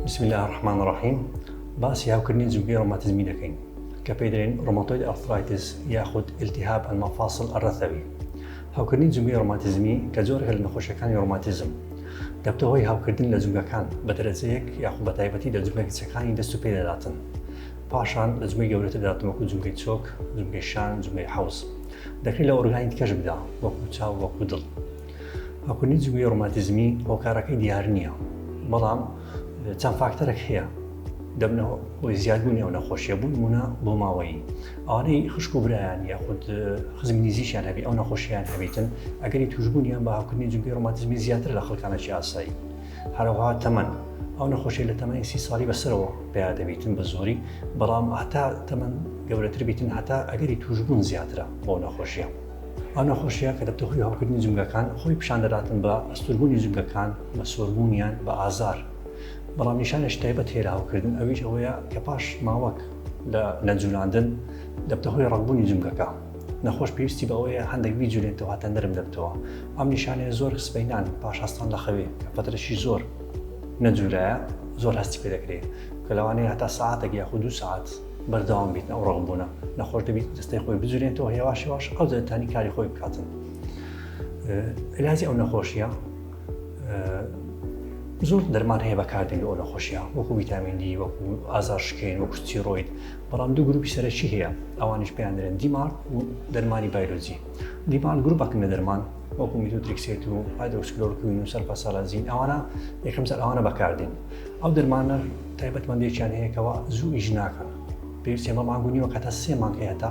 بسم اللە الرحمن الرحیم باسی هاوکردنی جومگەی ڕۆماتیزمی دەکەین کە پێی دەڵێن rheumatoid arthritis یاخود التهاب المفاصل الرثوی. هەوکردنی جومگەی ڕۆماتیزمی کە جۆرێکە لە نەخۆشیەکانی ڕۆماتیزم دەبتە هۆی هەوکردن لە جومگەکان بە دەرەجەیەک یاخود بە تایبەتی لە جومگە کچەکانی دەست و پێ دەداتن پاشان لە جومگەی گەورەتر دەداتن وەکو جومگەی چۆک جومگەی شان جومگەی حەوز دەکرێت لە ئۆرگانی دیکەش بدا وەکو چاو وەکو دڵ. هەوکردنی جومگەی ڕۆماتیزمی هۆکارەکەی دیار نییە بەڵام چەند فاکتەرێک هەیە دەبنە هۆی زیادبوونی ئەو نەخۆشیە بوو نمونە بۆ ماوەیی ئەوانەی خوشک و برایان یاخود خزمی نزیکیان هەبی ئەو نەخۆشیان هەبیتن ئەگەری توشبوونیان بە هەوکردنی جومگەی ڕۆماتیزمی زیاتر لە خەڵکانێکی ئاسایی هەروەها تەمەن ئەو نەخۆشی لە تەمەنی سی ساڵی بەسەرەوە پیا دەبیتن بە زۆری بەڵام هەتا تەمەن گەورەتر بیتن هەتا ئەگەری توشبوون زیاترە بۆ نەخۆشیە. ئەو نەخۆشیە کە دەبتە هۆی هەوکردنی جومگەکان خۆی پیشان دەداتن بە ئەستوربوونی جومگەکان، بە سۆربوونیان، بە ئازار. بەڵام نیشانێکی تایبەت هەیە لە هەوکردن ئەویش ئەوەیە کە پاش ماوەک لە نەجولاندن دەبتە هۆی ڕەقبوونی جومگەکە. نەخۆش پێویستی بە ئەوەیە هەندێک بیجولێنتەوە هەتا نەرم دەبتەوە. ئەم نیشانەیە زۆر سبەینان پاش هەستان لە خەوێ کە فەترەشی زۆر نەجولایە زۆر هەستی پێ دەکرێت کە لەوانەیە هەتا سەعاتێک یاخود دوو سەعات بەردەوام بیت ئەو ڕەقبوونە نەخۆش دەبیت دەستەی خۆی بجورێنێتەوە هێواش هێواش ئەو دەتانی کاری خۆی بکاتن علاجی ئەو نەخۆشیە زۆر دەرمان هەیە بەکاردێن ئەو نەخۆشیە وەکو ویتامین دی وەکو ئازار شکێن وەکو ستیرۆید بەڵام دوو گروپی سەرەکی هەیە ئەوانیش پێیان دەرێن DMARD و دەرمانی بایلۆجی. DMARD گروپەکن لە دەرمان وەکو میتۆتریکسێت و هایدرۆکسکلۆرکوین و سەلفاسالازین ئەوانە یەکەم جار ئەوانە بەکاردێن. ئەو دەرمانە تایبەتمەندێکیان هەیە کەوا زوو ئیش ناکەن پێویستیان بە مانگ و نیوە کە تا سێ مانگ هەیە تا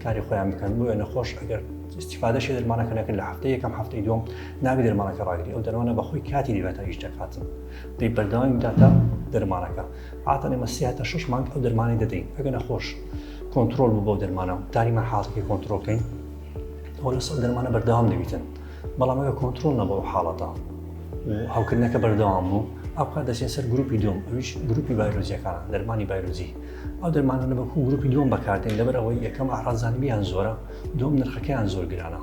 کاری خۆیان بکەن بۆیە نەخۆش ئەگەر استیفادەشی دەرمانەکە نەکرد لە هەفتەی یەکەم هەفتەی دووەم نابێ دەرمانەکە ڕاگری ئەو دەرمانە بەخۆی کاتی دەبێت تا ئیش دەکاتن دەی بەردەوامی بداتە دەرمانەکە عادەتەن ئێمە سێ تا شەش مانگ ئەو دەرمانەی دەدەین ئەگەر نەخۆش کۆنترۆل بوو بەو دەرمانە تاریمان حاڵەتەکەی کۆنترۆڵکەین ئەو لەسەر دەرمانە بەردەوام دەبیتن بەڵام ئەگەر کۆنترۆل نەبوو ئەو حاڵەتە و هەوکردنەکە بەردەوام بوو ئەو کات دەچێت سەر گروپی دووەم ئەویش گروپی بایلۆجیەکانە دەرمانی بایلۆجی ئەو دەرمانانە بەکو گروپی دووەم بەکاردێن لەبەر ئەوەی یەکەم ئەعراض جانبیان زۆرە دووەم نرخەکەیان زۆر گرانە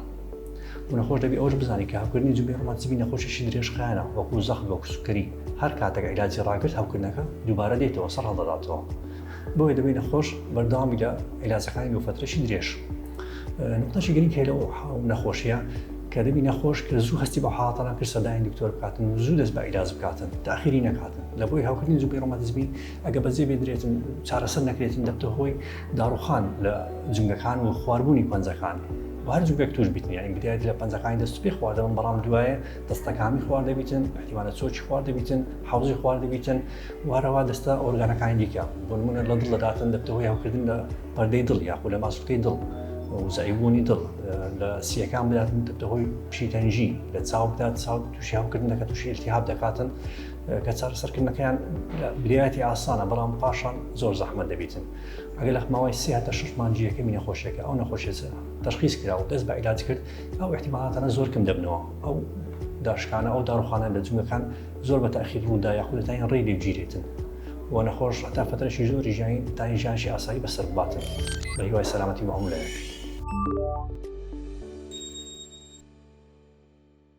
و نەخۆش دەبی ئەوەش بزانانی کە هەوکردنی جومگەی ڕۆماتیزمی نەخۆشیی درێژخایەنە وەکو زەخت وەکو سوکەری هەر کاتێک عیلاجی ڕاگرت هەوکردنەکە دووبارە دێتەوە سەر هەڵدەداتەوە بۆیە دەبێت نەخۆش بەردەوامی لە عیلاجەکانی بۆ فەترەشی درێژ. نقطەشی گرنگ هەیە لەو نەخۆشیە کە دەبی نەخۆش کە زوو هەستی بە حاڵەتانە کرد سەردانی دکتۆر بکاتن و زوو دەست بە عیلاج بکاتن تاخیری نەکاتن لە بۆی هاوکردنی جومگەی ڕۆماتیزمی ئەگە بەجێ بێدرێتن چارەسەر نەکرێتن دەبتە هۆی داڕوخان لە جومگەکان و خواربوونی پەنجەکان و هەر جومگەک توش بیتن یعنی بدایەت لە پەنجەکانی دەست پێ خوار دەبن بەڵام دوایە دەستەکانی خوار دەبیتن احتیمالە چۆکی خوار دەبیتن حەوزی خوار دەبیتن و هەرەوا دەستە ئۆرگانەکانی دیکە بۆ نمونە لە دڵ دەداتن دەبتە هۆی هەوکردن لە پەردەی دڵ یاخود لە ماسولکەی دڵ و زەعیفبوونی دڵ لە سیەکان بداتن دەبتە هۆی پشیتەنجی لە چاو بدات چاو تووشی هەوکردن دەکات تووشی التهاب دەکاتن کە چارەسەرکردنەکەیان لە بدایەتی ئاسانە بەڵام پاشان زۆر زەحمەت دەبیتن ئەگەر لە ماوەی سێ هەتا شەش مانگی یەکەمی نەخۆشیەکە ئەو نەخۆشیە تەشخیص کرا و دەست بە عیلاج کرد ئەو احتیمالاتانە زۆر کەم دەبنەوە ئەو داشکانە ئەو داڕوخانە لە جومگەکان زۆر بە تاخیر ڕوودا یاخود دەتوانین ڕێی لێ بگیرێتن و نەخۆش هەتا فەترەشی زۆری ژیانی تانی ژیانشی ئاسایی بەسەر بباتن بە هیوای سەلامەتی بۆ هەموو لایەک.